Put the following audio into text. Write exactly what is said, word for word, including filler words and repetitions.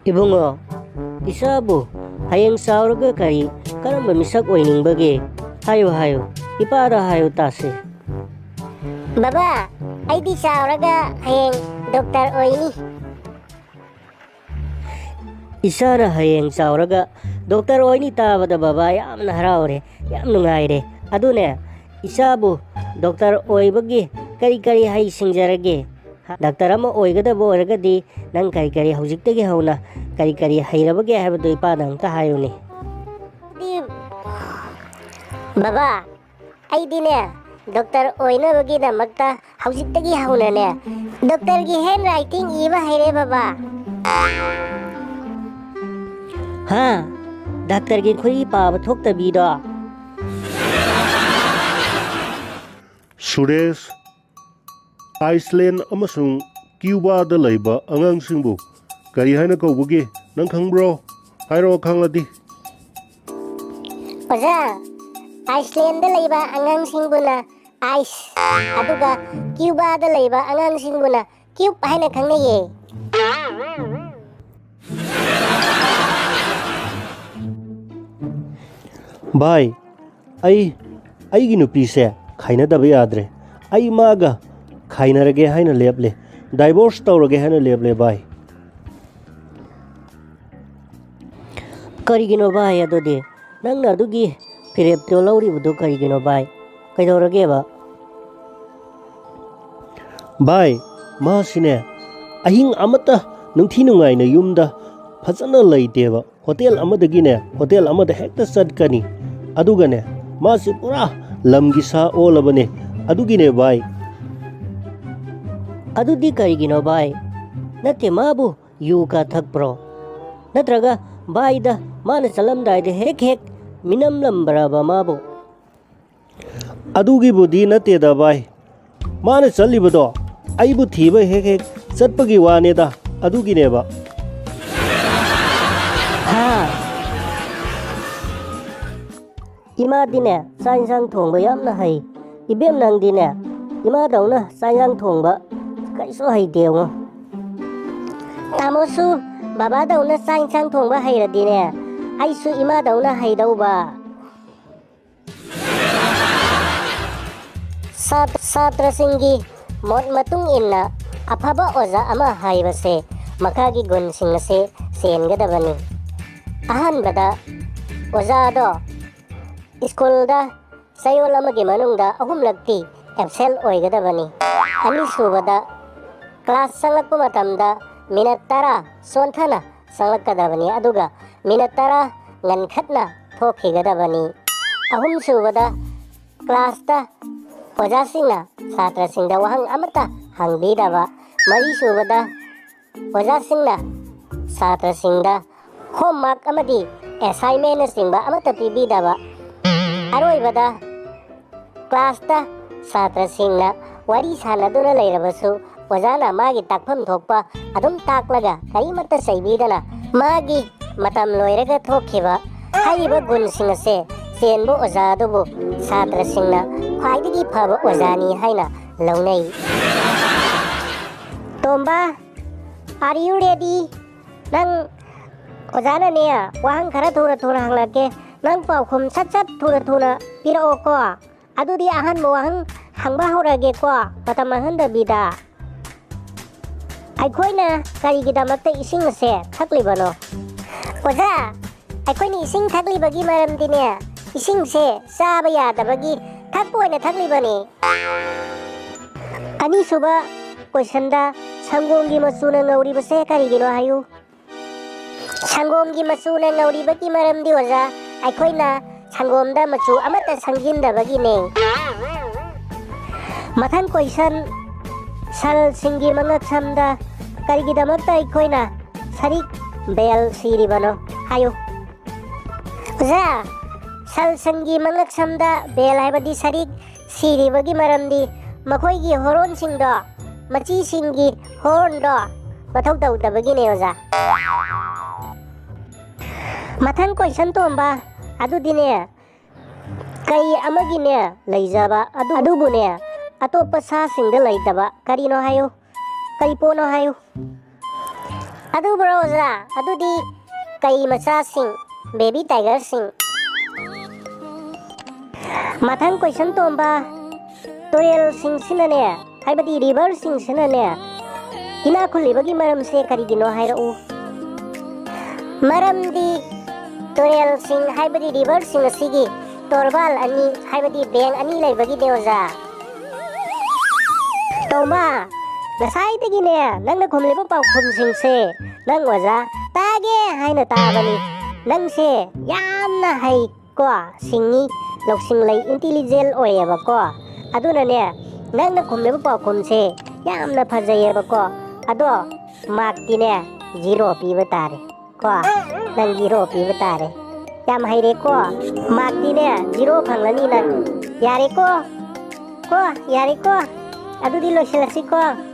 ꯏꯕꯨꯡꯉꯣ, ꯏꯆꯥꯕꯨ ꯍꯌꯦꯡ ꯆꯥꯎꯔꯒ ꯀꯔꯤ, ꯀꯔꯝꯕ ꯃꯤꯁꯛ ꯑꯣꯏꯅꯤꯡꯕꯒꯦ? ꯍꯥꯏꯌꯨ, ꯍꯥꯏꯌꯨ, ꯏꯄꯥꯗ ꯍꯥꯏꯌꯨ ꯇꯥꯁꯤ꯫ ꯕꯕꯥ, ꯑꯩꯗꯤ ꯆꯥꯎꯔꯒ ꯍꯌꯦꯡ ꯗꯣꯛꯇꯔ ꯑꯣꯏꯅꯤ꯫ ꯏꯆꯥꯅ ꯍꯌꯦꯡ ꯆꯥꯎꯔꯒ ꯗꯣꯛꯇꯔ ꯑꯣꯏꯅꯤ ꯇꯥꯕꯗ ꯕꯕꯥ ꯌꯥꯝꯅ ꯍꯔꯥꯎꯔꯦ, ꯌꯥꯝ ꯅꯨꯡꯉꯥꯏꯔꯦ꯫ ꯑꯗꯨꯅꯦ, ꯏꯆꯥꯕꯨ ꯗꯣꯛꯇꯔ ꯑꯣꯏꯕꯒꯤ ꯀꯔꯤ ꯀꯔꯤ ꯍꯩ ꯁꯤꯡꯖꯔꯒꯦ? ꯗꯥꯛꯇꯔ ꯑꯃ ꯑꯣꯏꯒꯗꯕ ꯑꯣꯏꯔꯒꯗꯤ ꯅꯪ ꯀꯔꯤ ꯀꯔꯤ ꯍꯧꯖꯤꯛꯇꯒꯤ ꯍꯧꯅ ꯀꯔꯤ ꯀꯔꯤ ꯍꯩꯔꯕꯒꯦ ꯍꯥꯏꯕꯗꯨ ꯏꯄꯥꯗ ꯑꯝꯇ ꯍꯥꯏꯌꯨꯅꯦ꯫ ꯕꯕꯥ, ꯑꯩꯗꯤꯅꯦ, ꯗꯣꯛꯇꯔ ꯑꯣꯏꯅꯕꯒꯤꯗꯃꯛꯇ ꯍꯧꯖꯤꯛꯇꯒꯤ ꯍꯧꯅꯅꯦ, ꯗꯣꯛꯇꯔꯒꯤ ꯍꯦꯟ ꯔꯥꯏꯇꯤꯡ ꯏꯕ ꯍꯩꯔꯦ ꯕꯕꯥ꯫ ꯍꯥ? ꯗꯥꯛꯇꯔꯒꯤ ꯈꯨꯠꯏ ꯄꯥꯕ ꯊꯣꯛꯇꯕꯤꯗꯣ? ꯁꯨꯔꯦꯁ, ꯑꯥꯏꯁꯂꯦꯟ ꯑꯃꯁꯨꯡ ꯀ꯭ꯌꯨꯕꯥꯗ ꯂꯩꯕ ꯑꯉꯥꯡꯁꯤꯡꯕꯨ ꯀꯔꯤ ꯍꯥꯏꯅ ꯀꯧꯕꯒꯦ? ꯅꯪ ꯈꯪꯕ꯭ꯔꯣ? ꯍꯥꯏꯔꯛꯑꯣ, ꯈꯪꯂꯗꯤ꯫ ꯑꯣꯖꯥ, ꯑꯥꯏꯁꯂꯦꯟꯗ ꯂꯩꯕ ꯑꯉꯥꯡꯁꯤꯡꯕꯨꯅ ꯑꯥꯏꯁ, ꯑꯗꯨꯒ ꯀ꯭ꯌꯨꯕꯥꯗ ꯂꯩꯕ ꯑꯉꯥꯡꯁꯤꯡꯕꯨꯅ ꯀ꯭ꯌꯨꯕ ꯍꯥꯏꯅ ꯈꯪꯅꯩꯌꯦ꯫ ꯚꯥꯏ, ꯑꯩ, ꯑꯩꯒꯤ ꯅꯨꯄꯤꯁꯦ ꯈꯥꯏꯅꯗꯕ ꯌꯥꯗ꯭ꯔꯦ꯫ ꯑꯩ ꯃꯥꯒ ꯈꯥꯏꯅꯔꯒꯦ ꯍꯥꯏꯅ ꯂꯦꯞꯂꯦ꯫ ꯗꯥꯏꯚꯣꯔꯁ ꯇꯧꯔꯒꯦ ꯍꯥꯏꯅ ꯂꯦꯞꯂꯦ, ꯚꯥꯏ꯫ ꯀꯔꯤꯒꯤꯅꯣ, ꯚꯥꯏ, ꯑꯗꯨꯗꯤ? ꯅꯪꯅ ꯑꯗꯨꯒꯤ ꯐꯤꯔꯦꯞꯇꯣ ꯂꯧꯔꯤꯕꯗꯨ ꯀꯔꯤꯒꯤꯅꯣ, ꯚꯥꯏ? ꯀꯩꯗꯧꯔꯒꯦꯕ? ꯚꯥꯏ, ꯃꯥꯁꯤꯅꯦ, ꯑꯍꯤꯡ ꯑꯃꯠꯇ ꯅꯨꯡꯊꯤ ꯅꯨꯡꯉꯥꯏꯅ ꯌꯨꯝꯗ ꯐꯖꯅ ꯂꯩꯇꯦꯕ꯫ ꯍꯣꯇꯦꯜ ꯑꯃꯗꯒꯤꯅꯦ, ꯍꯣꯇꯦꯜ ꯑꯃꯗ ꯍꯦꯛꯇ ꯆꯠꯀꯅꯤ꯫ ꯑꯗꯨꯒꯅꯦ, ꯃꯥꯁꯤ ꯄꯨꯔꯥ ꯂꯝꯒꯤ ꯁꯥ ꯑꯣꯜꯂꯕꯅꯦ꯫ ꯑꯗꯨꯒꯤꯅꯦ, ꯚꯥꯏ꯫ ꯑꯗꯨꯗꯤ ꯀꯔꯤꯒꯤꯅꯣ, ꯚꯥꯏ? ꯅꯠꯇꯦ, ꯃꯥꯕꯨ ꯌꯨ ꯀꯥ ꯊꯛꯄ꯭ꯔꯣ? ꯅꯠꯇ꯭ꯔꯒ ꯚꯥꯏꯗ ꯃꯥꯅ ꯆꯠꯂꯝꯗꯥꯏꯗ ꯍꯦꯛ ꯍꯦꯛ ꯃꯤꯅꯝꯂꯝꯕ꯭ꯔꯕ ꯃꯥꯕꯨ? ꯑꯗꯨꯒꯤꯕꯨꯗꯤ ꯅꯠꯇꯦꯗ, ꯚꯥꯏ꯫ ꯃꯥꯅ ꯆꯠꯂꯤꯕꯗꯣ ꯑꯩꯕꯨ ꯊꯤꯕ ꯍꯦꯛ ꯍꯦꯛ ꯆꯠꯄꯒꯤ ꯋꯥꯅꯦꯗ, ꯑꯗꯨꯒꯤꯅꯦꯕ꯫ ꯍꯥ? ꯏꯃꯥꯗꯤꯅꯦ, ꯆꯥꯛ ꯏꯟꯁꯥꯡ ꯊꯣꯡꯕ ꯌꯥꯝꯅ ꯍꯩ꯫ ꯏꯕꯦꯝ, ꯅꯪꯗꯤꯅꯦ, ꯏꯃꯥꯗꯧꯅ ꯆꯥꯛ ꯏꯟꯁꯥꯡ ꯊꯣꯡꯕ ꯀꯔꯤꯁꯨ ꯍꯩꯇꯦ ꯌꯦꯡꯉꯣ꯫ ꯇꯥꯃꯣꯁꯨ ꯕꯕꯥꯗꯧꯅ ꯆꯥꯛ ꯏꯟꯁꯥꯡ ꯊꯣꯡꯕ ꯍꯩꯔꯗꯤꯅꯦ, ꯑꯩꯁꯨ ꯏꯃꯥꯗꯧꯅ ꯍꯩꯗꯧꯕ꯫ ꯁꯥ-, ꯁꯥꯇ꯭ꯔꯁꯤꯡꯒꯤ ꯃꯣꯠ ꯃꯇꯨꯡ ꯏꯟꯅ ꯑꯐꯕ ꯑꯣꯖꯥ ꯑꯃ ꯍꯥꯏꯕꯁꯦ ꯃꯈꯥꯒꯤ ꯒꯨꯟꯁꯤꯡ ꯑꯁꯤ ꯆꯦꯟꯒꯗꯕꯅꯤ꯫ ꯑꯍꯥꯟꯕꯗ, ꯑꯣꯖꯥꯗꯣ ꯁ꯭ꯀꯨꯜꯗ ꯆꯌꯣꯜ ꯑꯃꯒꯤ ꯃꯅꯨꯡꯗ ꯑꯍꯨꯝꯂꯛꯇꯤ ꯑꯦꯞꯁꯦꯟ ꯑꯣꯏꯒꯗꯕꯅꯤ꯫ ꯑꯅꯤꯁꯨꯕꯗ, ꯀ꯭ꯂꯥꯁ ꯆꯪꯂꯛꯄ ꯃꯇꯝꯗ ꯃꯤꯅꯠ ꯇꯔꯥ ꯆꯣꯟꯊꯅ ꯆꯪꯂꯛꯀꯗꯕꯅꯤ, ꯑꯗꯨꯒ ꯃꯤꯅꯠ ꯇꯔꯥ ꯉꯟꯈꯠꯅ ꯊꯣꯛꯈꯤꯒꯗꯕꯅꯤ꯫ ꯑꯍꯨꯝꯁꯨꯕꯗ, ꯀ꯭ꯂꯥꯁꯇ ꯑꯣꯖꯥꯁꯤꯡꯅ ꯁꯥꯇ꯭ꯔꯁꯤꯡꯗ ꯋꯥꯍꯪ ꯑꯃꯠꯇ ꯍꯪꯕꯤꯗꯕ꯫ ꯃꯔꯤꯁꯨꯕꯗ, ꯑꯣꯖꯥꯁꯤꯡꯅ ꯁꯥꯇ꯭ꯔꯁꯤꯡꯗ ꯍꯣꯝꯋꯥꯔꯛ ꯑꯃꯗꯤ ꯑꯦꯁꯥꯏꯟꯃꯦꯟꯅꯆꯤꯡꯕ ꯑꯃꯠꯇ ꯄꯤꯕꯤꯗꯕ꯫ ꯑꯔꯣꯏꯕꯗ, ꯀ꯭ꯂꯥꯁꯇ ꯁꯥꯇ꯭ꯔꯁꯤꯡꯅ ꯋꯥꯔꯤ ꯁꯥꯟꯅꯗꯨꯅ ꯂꯩꯔꯕꯁꯨ, ꯑꯣꯖꯥꯅ ꯃꯥꯒꯤ ꯇꯥꯛꯐꯝ ꯊꯣꯛꯄ ꯑꯗꯨꯝ ꯇꯥꯛꯂꯒ ꯀꯔꯤꯃꯠꯇ ꯆꯩꯕꯤꯗꯅ ꯃꯥꯒꯤ ꯃꯇꯝ ꯂꯣꯏꯔꯒ ꯊꯣꯛꯈꯤꯕ꯫ ꯍꯥꯏꯔꯤꯕ ꯒꯨꯟꯁꯤꯡ ꯑꯁꯦ ꯆꯦꯟꯕ ꯑꯣꯖꯥ ꯑꯗꯨꯕꯨ ꯁꯥꯇ꯭ꯔꯁꯤꯡꯅ ꯈ꯭ꯋꯥꯏꯗꯒꯤ ꯐꯕ ꯑꯣꯖꯥꯅꯤ ꯍꯥꯏꯅ ꯂꯧꯅꯩ꯫ ꯇꯣꯝꯕ, are you ready? ꯅꯪ, ꯑꯣꯖꯥꯅꯅꯦ, ꯋꯥꯍꯪ ꯈꯔ ꯊꯨꯅ ꯊꯨꯅ ꯍꯪꯂꯛꯀꯦ꯫ ꯅꯪ ꯄꯥꯎꯈꯨꯝ ꯁꯠ ꯁꯠ ꯊꯨꯅ ꯊꯨꯅ ꯄꯤꯔꯛꯑꯣꯀꯣ꯫ ꯑꯗꯨꯗꯤ ꯑꯍꯥꯟꯕ ꯋꯥꯍꯪ ꯍꯪꯕ ꯍꯧꯔꯒꯦꯀꯣ, ꯃꯇꯝ ꯃꯥꯡꯍꯟꯗꯕꯤꯗ꯫ ꯑꯩꯈꯣꯏꯅ ꯀꯔꯤꯒꯤꯗꯃꯛꯇ ꯏꯁꯤꯡ ꯑꯁꯦ ꯊꯛꯂꯤꯕꯅꯣ? ꯑꯣꯖꯥ, ꯑꯩꯈꯣꯏꯅ ꯏꯁꯤꯡ ꯊꯛꯂꯤꯕꯒꯤ ꯃꯔꯝꯗꯤꯅꯦ, ꯏꯁꯤꯡꯁꯦ ꯆꯥꯕ ꯌꯥꯗꯕꯒꯤ ꯊꯛꯄ ꯑꯣꯏꯅ ꯊꯛꯂꯤꯕꯅꯤ꯫ ꯑꯅꯤꯁꯨꯕ ꯀꯣꯏꯁꯟꯗ, ꯁꯪꯒꯣꯝꯒꯤ ꯃꯆꯨꯅ ꯉꯧꯔꯤꯕꯁꯦ ꯀꯔꯤꯒꯤꯅꯣ ꯍꯥꯏꯌꯨ꯫ ꯁꯪꯒꯣꯝꯒꯤ ꯃꯆꯨꯅ ꯉꯧꯔꯤꯕꯒꯤ ꯃꯔꯝꯗꯤ, ꯑꯣꯖꯥ, ꯑꯩꯈꯣꯏꯅ ꯁꯪꯒꯣꯝꯗ ꯃꯆꯨ ꯑꯃꯠꯇ ꯁꯪꯖꯤꯟꯗꯕꯒꯤꯅꯦ꯫ ꯃꯊꯪ ꯀꯣꯏꯁꯟ, ꯁꯜꯁꯤꯡꯒꯤ ꯃꯉꯛꯁꯝꯗ ꯀꯔꯤꯒꯤꯗꯃꯛꯇ ꯑꯩꯈꯣꯏꯅ ꯁꯔꯤꯛ, ꯕꯦꯜ, ꯁꯤꯔꯤꯕꯅꯣ ꯍꯥꯏꯌꯨ꯫ ꯑꯣꯖꯥ, ꯁꯜꯁꯤꯡꯒꯤ ꯃꯉꯛꯁꯝꯗ ꯕꯦꯜ ꯍꯥꯏꯕꯗꯤ ꯁꯔꯤꯛ ꯁꯤꯔꯤꯕꯒꯤ ꯃꯔꯝꯗꯤ ꯃꯈꯣꯏꯒꯤ ꯍꯣꯔꯣꯟꯁꯤꯡꯗꯣ, ꯃꯆꯤꯁꯤꯡꯒꯤ ꯍꯣꯔꯣꯟꯗꯣ ꯃꯊꯧ ꯇꯧꯗꯕꯒꯤꯅꯦ, ꯑꯣꯖꯥ꯫ ꯃꯊꯪ ꯀꯣꯏꯁꯟ ꯇꯣꯝꯕ, ꯑꯗꯨꯗꯤꯅꯦ, ꯀꯩ ꯑꯃꯒꯤꯅꯦ ꯂꯩꯖꯕ ꯑꯗꯨ-, ꯑꯗꯨꯕꯨꯅꯦ ꯑꯇꯣꯞꯄ ꯁꯥꯁꯤꯡꯗ ꯂꯩꯇꯕ ꯀꯔꯤꯅꯣ ꯍꯥꯏꯌꯨ? ꯀꯔꯤ ꯄꯣꯠꯅꯣ ꯍꯥꯏꯌꯨ? ꯑꯗꯨꯕꯨꯔꯣ ꯑꯣꯖꯥ? ꯑꯗꯨꯗꯤ ꯀꯩ ꯃꯆꯥꯁꯤꯡ, baby tigerꯁꯤꯡ? ꯃꯊꯪ question ꯇꯣꯝꯕ, ꯇꯨꯔꯦꯜꯁꯤꯡꯁꯤꯅꯅꯦ, ꯍꯥꯏꯕꯗꯤ riverꯁꯤꯡꯁꯤꯅꯅꯦ, ꯏꯅꯥꯛ ꯈꯨꯜꯂꯤꯕꯒꯤ ꯃꯔꯝꯁꯦ ꯀꯔꯤꯒꯤꯅꯣ ꯍꯥꯏꯔꯛꯎ꯫ ꯃꯔꯝꯗꯤ ꯇꯨꯔꯦꯜꯁꯤꯡ, ꯍꯥꯏꯕꯗꯤ riverꯁꯤꯡ ꯑꯁꯤꯒꯤ ꯇꯣꯔꯕꯥꯜ ꯑꯅꯤ, ꯍꯥꯏꯕꯗꯤ bank ꯑꯅꯤ ꯂꯩꯕꯒꯤꯅꯦ ꯑꯣꯖꯥ꯫ ꯇꯣꯝꯕ, ꯉꯁꯥꯏꯗꯒꯤꯅꯦ ꯅꯪꯅ ꯈꯨꯝꯂꯤꯕ ꯄꯥꯎꯈꯨꯝꯁꯤꯡꯁꯦ ꯅꯪ ꯑꯣꯖꯥ ꯇꯥꯒꯦ ꯍꯥꯏꯅ ꯇꯥꯕꯅꯤ꯫ ꯅꯪꯁꯦ ꯌꯥꯝꯅ ꯍꯩ ꯀꯣ, ꯁꯤꯡꯉꯤ, ꯂꯧꯁꯤꯡ ꯂꯩ, intelligent ꯑꯣꯏꯌꯦꯕꯀꯣ꯫ ꯑꯗꯨꯅꯅꯦ ꯅꯪꯅ ꯈꯨꯝꯂꯤꯕ ꯄꯥꯎꯈꯨꯝꯁꯦ ꯌꯥꯝꯅ ꯐꯖꯩꯌꯦꯕꯀꯣ꯫ ꯑꯗꯣ markꯇꯤꯅꯦ zero ꯄꯤꯕ ꯇꯥꯔꯦ꯫ ꯀꯣ, ꯅꯪ zero ꯄꯤꯕ ꯇꯥꯔꯦ꯫ ꯌꯥꯝ ꯍꯩꯔꯦꯀꯣ꯫ Markꯇꯤꯅꯦ zero ꯐꯪꯂꯅꯤ ꯅꯪ꯫ ꯌꯥꯔꯦꯀꯣ꯫ ꯀꯣ, ꯌꯥꯔꯦꯀꯣ꯫ ꯑꯗꯨꯗꯤ ꯂꯣꯏꯁꯤꯜꯂꯁꯤꯀꯣ꯫